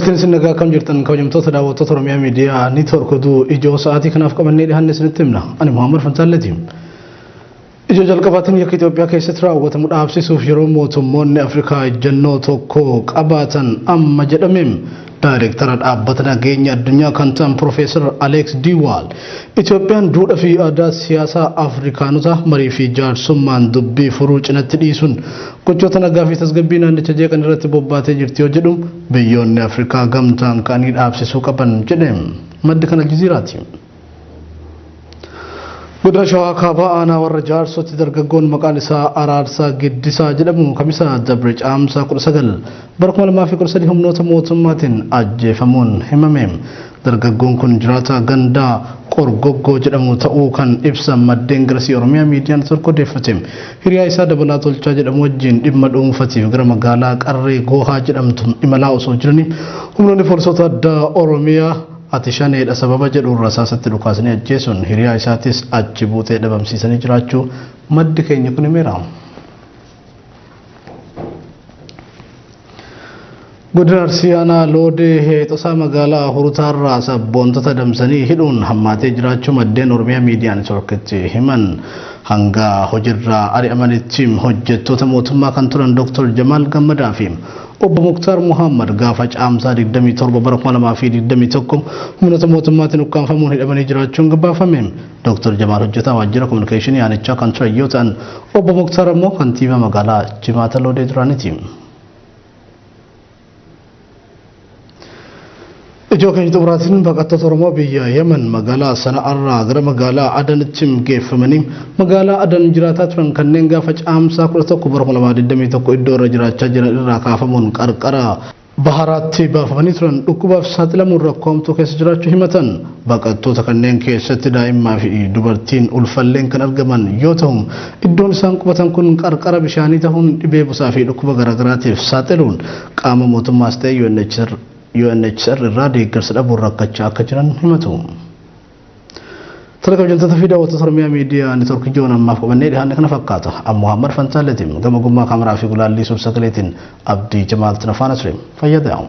Bultiin isin nagaa akkam jirtan kabajamtoota daawwattoota Oromiyaa Miidiyaa Neetwoork oduu ijoo sa'aatii kanaaf qabannee dhiyaanne isinitti himna. Ani Muhammad Fantaalleeti. Ijoo jalqabaatiin yakka Itoophiyaa keessatti raawwatamu dhaabsisuuf yeroo mootummoonni Afrikaa ejjennoo tokko qabaatan amma jedhame Daayireektara dhaabbata nageenya addunyaa kan ta'an Piroofeesar Aleeks Diiwaal Itoophiyaan duudhaa fi aadaa siyaasaa Afrikaanota marii fi jaarsummaan dubbii furuu cinatti dhiisuun gochoota nagaa fi tasgabbii naannicha jeeqan irratti bobbaatee jirti yoo jedhu biyyoonni Afrikaa gamtaan ka'anii dhaabsisuu qaban jedhe. Maddi kan Aljazeeraati. Godina Shawaa Kaabaa aanaa warra Jaarsootti dargaggoon maqaan isaa Araarsaa Giddisaa jedhamu kamisa dabre caamsaa 19 bara 2013 humnoota mootummaatiin ajjeefamuun himame. Dargaggoon kun jiraataa gandaa Qorgoggoo jedhamu ta'uu kan ibsan maddeen garasii Oromiyaa Miidiyaa Neetwoork odeeffate. Hiriyaa isaa Dabalaa Tolchaa jedhamu wajjin dhimma dhuunfatiif gara magaalaa Qarree Goohaa jedhamtu imalaa osoo jiranii humnoonni poolisoota addaa Oromiyaa ati shaneedha sababa jedhuun rasaasatti dhukaasanii ajjeesuun hiriyaa isaatis achi buutee dhabamsiisanii jiraachuu maddi keenya kun himeera. Godina Arsii aanaa Loodee Heexosaa magaalaa Hurutaarraa sabboontota damsanii hidhuun hammaatee jiraachuu maddeen Oromiyaa Miidiyaa Neetwoorkitti himan. Hanga hojiirraa ari'amanitti hojjettoota mootummaa kan turan Dr. Jamaal Gammadaa fi Obbo Muktaar Muhammad gaafa caamsaa 27 bara 2021 humnoota mootummaatiin ukkaanfamuun hidhamanii jiraachuun gabaafame. Dr. Jamaal hojjetaa waajjira kominikeeshinii aanichaa kan turan yoo ta'an Obbo Muktaar ammoo kantiibaa magaalaa Jimaata Loodee duraaniiti. Ijoo keenya xumuraatiin baqattoota Oromoo biyya Yemen magaalaa Sana'arraa gara magaalaa Adanitti geeffamanii magaalaa Adan jiraataa turan kanneen gaafa caamsaa 11 bara 2021 iddoo irra jiraachaa jiran irraa kaafamuun qarqara baharaatti baafamanii turan dhukkubaaf saaxilamuun rakkoo hamtuu keessa jiraachuu himatan. Baqattoota kanneen keessatti daa'immaa fi dubartiin ulfalleen kan argaman yoo ta'u iddoon isaan qubatan kun qarqara bishaanii ta'uun dhibee busaa fi dhukkuba garaagaraatiif saaxiluun qaama mootummaas ta'e UNHCR irraa deeggarsa dhabuun rakkachaa akka jiran himatu. Tola kabajamtoota fi daawwattoota Oromiyaa Miidiyaa Neetwoork ijoon ammaaf qabannee dhiyaanne kana fakkaata. Amma Muhammad Fantaaleetiin gama gummaa kaameraa fi gulaallii suur sagaleetiin Abdii Jamaal Tinafaana ture. Fayyadamu.